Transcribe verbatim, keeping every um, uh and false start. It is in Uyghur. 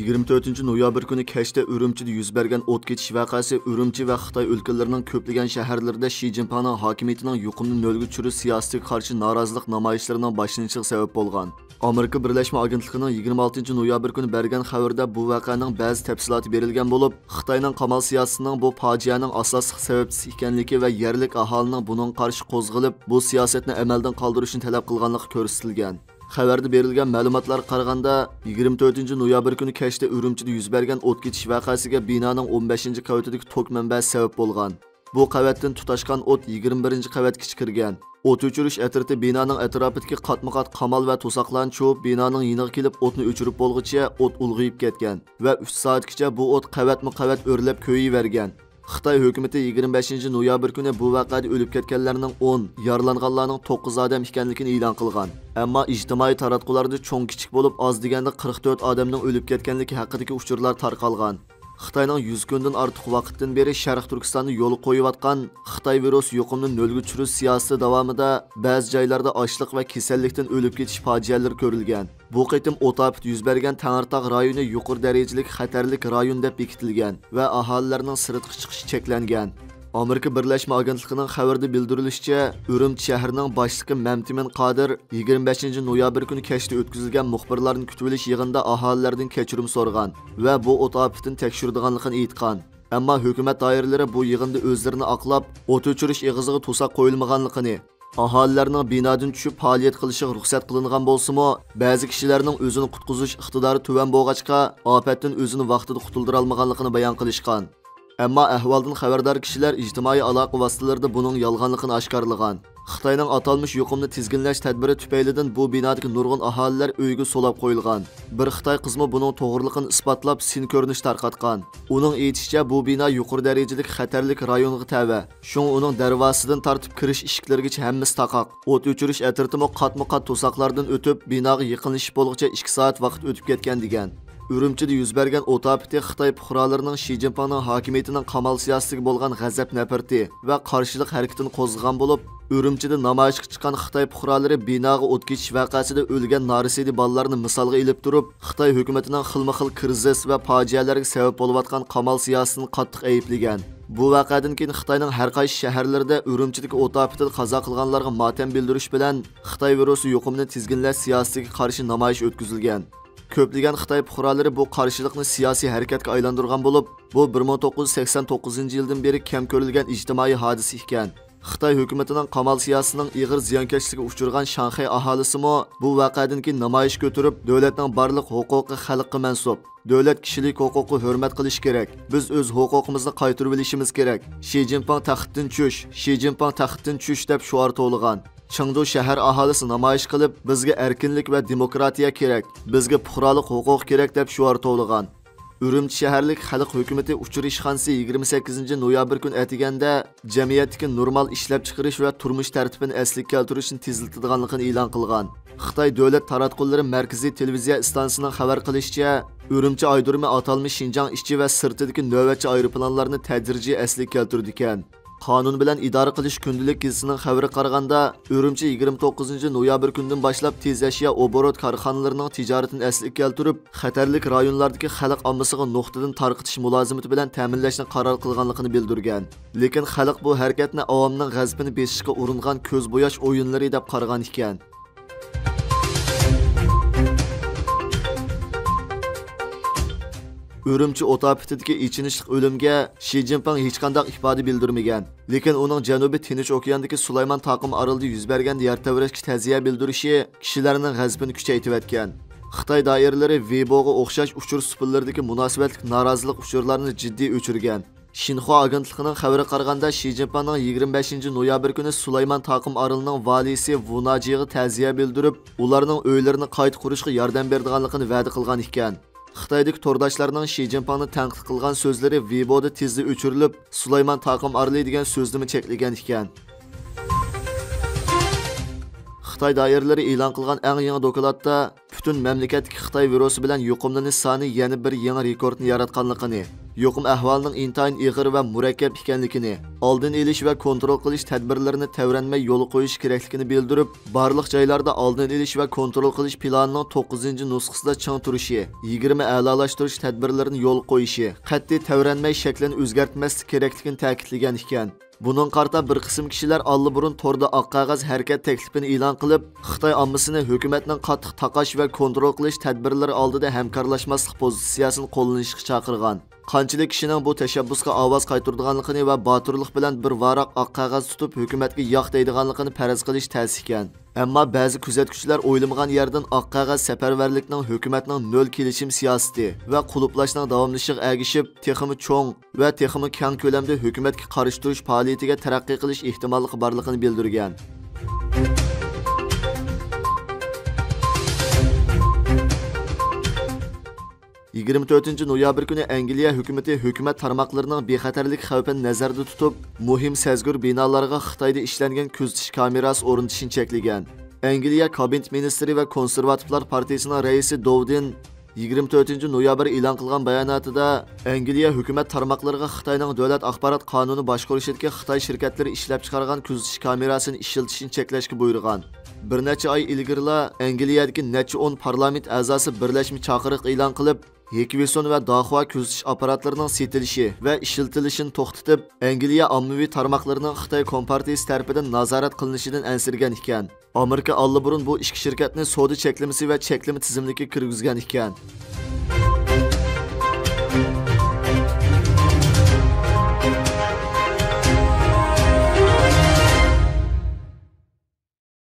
يىگىرمە تۆتىنچى نويابىر كۈنى كەچتە ئۈرۈمچىدە يۈز بەرگەن ئوت كېتىش ۋەقەسى ئۈرۈمچى ۋە خىتاي ئۆلكىلىرىنىڭ كۆپلىگەن شەھەرلىرىدە شى جىنپىڭنىڭ ھاكىمىيىتىنىڭ يۇقۇمنى نۆلگە چۈشۈرۈش سىياسىتىگە قارشى نارازىلىق نامايىشلىرىنىڭ باشلىنىشىغا سەۋەب بولغان. ئامېرىكا بىرلەشمە ئاگېنتلىقىنىڭ يىگىرمە ئالتىنچى نويابىر كۈنى بەرگەن خەۋىرىدە بۇ ۋەقەنىڭ بەزى تەپسىلاتى بېرىلگەن بولۇپ، خىتاينىڭ قامال سىياسىتىنىڭ بۇ پاجىئەنىڭ ئاساسلىق سەۋەبچىسى ئىكەنلىكى ۋە يەرلىك ئاھالىنىڭ بۇنىڭغا قارشى قوزغىلىپ، بۇ سىياسەتنى ئەمەلدىن قالدۇرۇشنى تەلەپ قىلغانلىقى كۆرسىتىلگەن. خەۋەردە بېرىلگەن مەلۇماتلارغا قارىغاندا، يىگىرمە تۆتىنچى نويابىر كۈنى كەچتە ئۈرۈمچىدە يۈز بەرگەن ئوت كېتىش ۋەقەسىگە بىنانىڭ ئون بەشىنچى قەۋىتىدىكى توك مەنبەسى سەۋەب بولغان. بۇ قەۋەتتىن تۇتاشقان ئوت يىگىرمە بىرىنچى قەۋەتكىچە كىرگەن. ئوت ئۆچۈرۈش ئەترىتى بىنانىڭ ئەتراپىدىكى قاتمۇ قات قامال ۋە توساقلارنى چۇۋۇپ، بىنانىڭ يېنىغا كېلىپ ئوتنى ئۆچۈرۈپ بولغۇچە ئوت ئۇلغىيىپ كەتكەن ۋە ئۈچ سائەتكىچە بۇ ئوت قەۋەتمۇ قەۋەت ئۆرلەپ كۆيۈۋەرگەن. خىتاي ھۆكۈمىتى يىگىرمە بەشىنچى نويابىر كۈنى بۇ ۋەقەدە ئۆلۈپ كەتكەنلەرنىڭ ئون، يارىلانغانلارنىڭ توققۇز ئادەم ئىكەنلىكىنى ئېلان قىلغان. ئەمما ئىجتىمائىي تاراتقۇلاردا چوڭ كىچىك بولۇپ، ئاز دېگەندە قىرىق تۆت ئادەمنىڭ ئۆلۈپ كەتكەنلىكى ھەققىدىكى ئۇچۇرلار تارقالغان. خىتاينىڭ يۈز كۈندىن ئارتۇق ۋاقىتتىن بېرى شەرقىي تۈركىستاندا يولغا قويۇۋاتقان خىتاي ۋىرۇس يۇقۇمنى نۆلگە چۈشۈرۈش سىياسىتى داۋامىدا بەزى جايلاردا ئاچلىق ۋە كېسەللىكتىن ئۆلۈپ كېتىش پاجىئەلىرى كۆرۈلگەن. بۇ قېتىم ئوت ئاپىتى يۈز بەرگەن تەڭرىتاغ رايونى يۇقىرى دەرىجىلىك خەتەرلىك رايون دەپ بېكىتىلگەن ۋە ئاھالىلەرنىڭ سىرتقا چىقىشى چەكلەنگەن. ئامېرىكا بىرلەشمە ئاگېنتلىقىنىڭ خەۋىرىدە بىلدۈرۈلۈشىچە، ئۈرۈمچى شەھىرىنىڭ باشلىقى مەمتىمىن قادىر يىگىرمە بەشىنچى نويابىر كۈنى كەچتە ئۆتكۈزۈلگەن مۇخبىرلارنى كۈتۈۋېلىش يىغىنىدا ئاھالىلەردىن كەچۈرۈم سورىغان ۋە بۇ ئوت ئاپىتىنى تەكشۈرىدىغانلىقىنى ئېيتقان. ئەمما ھۆكۈمەت دائىرىلىرى بۇ يىغىندا ئۆزلىرىنى ئاقلاپ، ئوت ئۆچۈرۈش ئېغىزىغا توساق قويۇلمىغانلىقىنى، ئاھالىلەرنىڭ بىنادىن چۈشۈپ پائالىيەت قىلىشىغا رۇخسەت قىلىنغان بولسىمۇ، بەزى كىشىلەرنىڭ ئۆزىنى قۇتقۇزۇش ئىقتىدارى تۆۋەن بولغاچقا، ئاپەتتىن ئۆزىنى ۋاقتىدا قۇتۇلدۇرالمىغانلىقىنى بايان قىلىشقان. ئەمما ئەھۋالدىن خەۋەردار كىشىلەر ئىجتىمائىي ئالاقە ۋاسىتىلىرىدا بۇنىڭ يالغانلىقىنى ئاشكارىلىغان. خىتاينىڭ ئاتالمىش يۇقۇمنى تىزگىنلەش تەدبىرى تۈپەيلىدىن بۇ بىنادىكى نۇرغۇن ئاھالىلەر ئۆيىگە سولاپ قويۇلغان. بىر خىتاي قىزمۇ بۇنىڭ توغرىلىقىنى ئىسپاتلاپ، سىن كۆرۈنۈش تارقاتقان. ئۇنىڭ ئېيتىشىچە، بۇ بىنا يۇقىرى دەرىجىلىك خەتەرلىك رايونغا تەۋە. شۇڭا ئۇنىڭ دەرۋازىسىدىن تارتىپ كىرىش ئىشىكلىرىگىچە ھەممىسى تاقاق. ئوت ئۆچۈرۈش ئەترىتىمۇ قاتمۇ قات توساقلاردىن ئۆتۈپ، بىناغا يېقىنلىشىپ بولغۇچە ئىككى سائەت ۋاقىت ئۆتۈپ كەتكەن، دېگەن. ئۈرۈمچىدە يۈز بەرگەن ئوت ئاپىتى خىتاي پۇقرالىرىنىڭ شى جىنپىڭنىڭ ھاكىمىيىتىنىڭ قامال سىياسىتىگە بولغان غەزەپ نەپرىتى ۋە قارشىلىق ھەرىكىتىنى قوزغىغان بولۇپ، ئۈرۈمچىدە نامايىشقا چىققان خىتاي پۇقرالىرى بىناغا ئوت كېتىش ۋەقەسىدە ئۆلگەن نارەسىدە بالىلارنى مىسالغا ئېلىپ تۇرۇپ، خىتاي ھۆكۈمىتىنىڭ خىلمۇ خىل كىرىزىس ۋە پاجىئەلەرگە سەۋەب بولۇۋاتقان قامال سىياسىتىنى قاتتىق ئەيىبلىگەن. بۇ ۋەقەدىن كېيىن خىتاينىڭ ھەر قايسى شەھەرلىرىدە ئۈرۈمچىدىكى ئوت ئاپىتىدە قازا قىلغانلارغا ماتەم بىلدۈرۈش بىلەن خىتاي ۋىرۇسى يۇقۇمىنى تىزگىنلەش سىياسىتىگە قارشى نامايىش ئۆتكۈزۈلگەن. كۆپلىگەن خىتاي پۇقرالىرى بۇ قارشىلىقنى سىياسىي ھەرىكەتكە ئايلاندۇرغان بولۇپ، بۇ بىر مىڭ توققۇز يۈز سەكسەن توققۇزىنچى يىلدىن بېرى كەم كۆرۈلگەن ئىجتىمائىي ھادىسە ئىكەن. خىتاي ھۆكۈمىتىنىڭ قامال سىياسىتىنىڭ ئېغىر زىيانكەشلىكىگە ئۇچرىغان شاڭخەي ئاھالىسىمۇ بۇ ۋەقەدىن كېيىن نامايىش كۆتۈرۈپ، دۆلەتنىڭ بارلىق ھوقۇقى خەلققە مەنسۇپ. دۆلەت كىشىلىك ھوقۇققا ھۆرمەت قىلىشى كېرەك. بىز ئۆز ھوقۇقىمىزنى قايتۇرۇۋېلىشىمىز كېرەك. شى جىنپىڭ تەختتىن چۈش، شى جىنپىڭ تەختتىن چۈش دەپ شوئار توۋلىغان. چېڭدۇ شەھەر ئاھالىسى نامايىش قىلىپ، بىزگە ئەركىنلىك ۋە دېموكراتىيە كېرەك، بىزگە پۇقرالىق ھوقۇق كېرەك دەپ شوئار توۋلىغان. ئۈرۈمچى شەھەرلىك خەلق ھۆكۈمىتى ئۇچۇر ئىشخانىسى يىگىرمە سەككىزىنچى نويابىر كۈنى ئەتىگەندە جەمئىيەتتىكى نورمال ئىشلەپچىقىرىش ۋە تۇرمۇش تەرتىپىنى ئەسلىگە كەلتۈرۈشنى تېزلىتىدىغانلىقىنى ئېلان قىلغان. خىتاي دۆلەت تاراتقۇلىرى مەركىزىي تېلېۋىزىيە ئىستانسىسىنىڭ خەۋەر قىلىشىچە، ئۈرۈمچى ئايرودرومى ئاتالمىش شىنجاڭ ئىچى ۋە سىرتىدىكى نۆۋەتچى ئايروپىلانلارنى تەدرىجىي ئەسلىگە كەلتۈرىدىكەن. قانۇن بىلەن ئىدارە قىلىش كۈندىلىك گېزىتىنىڭ خەۋىرىگە قارىغاندا، ئۈرۈمچى يىگىرمە توققۇزىنچى نويابىر كۈنىدىن باشلاپ تېز ئەشيا ئوبوروت كارخانىلىرىنىڭ تىجارىتىنى ئەسلىگە كەلتۈرۈپ، خەتەرلىك رايونلاردىكى خەلق ئاممىسىغا نۇقتىدىن تارقىتىش مۇلازىمىتى بىلەن تەمىنلەشنى قارار قىلغانلىقىنى بىلدۈرگەن. لېكىن خەلق بۇ ھەرىكەتنى ئاۋامنىڭ غەزىپىنى بېسىشقا ئۇرۇنغان كۆز بوياش ئويۇنلىرى دەپ قارىغان ئىكەن. ئۈرۈمچى ئوت ئاپىتىدىكى ئېچىنىشلىق ئۆلۈمگە شى جىنپىڭ ھېچقانداق ئىپادە بىلدۈرمىگەن. لېكىن ئۇنىڭ جەنۇبىي تىنچ ئوكياندىكى سۇلايمان تاقىم ئارىلىدا يۈز بەرگەن يەر تەۋرەشكە تەزىيە بىلدۈرۈشى كىشىلەرنىڭ غەزىپىنى كۈچەيتىۋەتكەن. خىتاي دائىرىلىرى ۋېيبوغا ئوخشاش ئۇچۇر سۇپىلىرىدىكى مۇناسىۋەتلىك نارازىلىق ئۇچۇرلارنى جىددىي ئۆچۈرگەن. شىنخۇا ئاگېنتلىقىنىڭ خەۋىرىگە قارىغاندا، شى جىنپىڭنىڭ يىگىرمە بەشىنچى نويابىر كۈنى سۇلايمان تاقىم ئارىلىنىڭ ۋالىيسى ۋۇناجىغا تەزىيە بىلدۈرۈپ، ئۇلارنىڭ ئۆيلىرىنى قايتا قۇرۇشقا ياردەم بېرىدىغانلىقىنى ۋەدە قىلغان ئىكەن. خىتايدىكى تورداشلارنىڭ شى جىنپىڭنى تەنقىد قىلغان سۆزلىرى ۋېيبودا تېزلا ئۆچۈرۈلۈپ، سۇلايمان تاقىم ئارىلى دېگەن سۆزنىمۇ چەكلىگەن ئىكەن. خىتاي دائىرىلىرى ئېلان قىلغان ئەڭ يېڭى دوكلاتتا، پۈتۈن مەملىكەتتىكى خىتاي ۋىرۇسى بىلەن يۇقۇملىنىش سانى يەنە بىر يېڭى رېكورتنى ياراتقانلىقىنى، يۇقۇم ئەھۋالىنىڭ ئىنتايىن ئېغىر ۋە مۇرەككەپ ئىكەنلىكىنى، ئالدىنى ئېلىش ۋە كونترول قىلىش تەدبىرلىرىنى تەۋرەنمەي يولغا قويۇش كېرەكلىكىنى بىلدۈرۈپ، بارلىق جايلاردا ئالدىنى ئېلىش ۋە كونترول قىلىش پىلانىنىڭ توققۇزىنچى نۇسخىسىدا چىڭ تۇرۇشى، يىگىرمە ئەلالاشتۇرۇش تەدبىرلىرىنى يولغا قويۇشى، قەتئىي تەۋرەنمەي شەكلىنى ئۆزگەرتمەسلىك كېرەكلىكىنى تەكىتلىگەن ئىكەن. بۇنىڭغا قارىتا بىر قىسىم كىشىلەر ئاللىبۇرۇن توردا ئاق قەغەز ھەرىكەت تەكلىپىنى ئېلان قىلىپ، خىتاي ئاممىسىنى ھۆكۈمەتنىڭ قاتتىق تاقاش ۋە كونترول قىلىش تەدبىرلىرى ئالدىدا ھەمكارلاشماسلىق پوزىتسىيەسىنى قوللىنىشقا چاقىرغان. قانچىلىك كىشىنىڭ بۇ تەشەببۇسقا ئاۋاز قايتۇرىدىغانلىقىنى ۋە باتۇرلۇق بىلەن بىر ۋاراق ئاق قەغەز تۇتۇپ، ھۆكۈمەتكە ياق دەيدىغانلىقىنى پەرەز قىلىش تەس ئىكەن. ئەمما بەزى كۆزەتكۈچىلەر ئويلىمىغان يەردىن ئاق قەغەز سەپەرۋەرلىكنىڭ ھۆكۈمەتنىڭ نۆل كېلىشىم سىياسىتى ۋە قۇلۇپلاشنىڭ داۋاملىشىشىغا ئەگىشىپ، تېخىمۇ چوڭ ۋە تېخىمۇ كەڭ كۆلەمدە ھۆكۈمەتكە قارشى تۇرۇش پائالىيىتىگە تەرەققىي قىلىش ئېھتىماللىقى بارلىقىنى بىلدۈرگەن. يىگىرمە تۆتىنچى نويابىر كۈنى ئەنگلىيە ھۆكۈمىتى ھۆكۈمەت تارماقلىرىنىڭ بىخەتەرلىك خەۋپىنى نەزەردە تۇتۇپ، مۇھىم سەزگۈر بىنالارغا خىتايدا ئىشلەنگەن كۆزىتىش كامېراسى ئورنىتىشنى چەكلىگەن. ئەنگلىيە كابىنېت مىنىستىرى ۋە كونسېرۋاتىپلار پارتىيىسىنىڭ رەئىسى دوۋدىن يىگىرمە تۆتىنچى نويابىر ئېلان قىلغان باياناتىدا، ئەنگلىيە ھۆكۈمەت تارماقلىرىغا خىتاينىڭ دۆلەت ئاخبارات قانۇنى باشقۇرۇشىدىكى خىتاي شىركەتلىرى ئىشلەپچىقارغان كۆزىتىش كامېراسىنى ئىشلىتىشنى چەكلەشكە بۇيرۇغان. بىر نەچچە ئاي ئىلگىرىلا ئەنگلىيەدىكى نەچچە ئون پارلامېنت ئەزاسى بىرلەشمە چاقىرىق ئېلان قىلىپ، ھېكۋىسون ۋە داخۇا كۆزىتىش ئاپپاراتلىرىنىڭ سېتىلىشى ۋە ئىشلىتىلىشىنى توختىتىپ، ئەنگلىيە ئاممىۋى تارماقلىرىنىڭ خىتاي كومپارتىيىسى تەرىپىدىن نازارەت قىلىنىشىدىن ئەنسىرىگەن ئىكەن. ئامېرىكا ئاللىبۇرۇن بۇ ئىككى شىركەتنى سودا چەكلىمىسى ۋە چەكلىمە تىزىملىكىگە كىرگۈزگەن ئىكەن.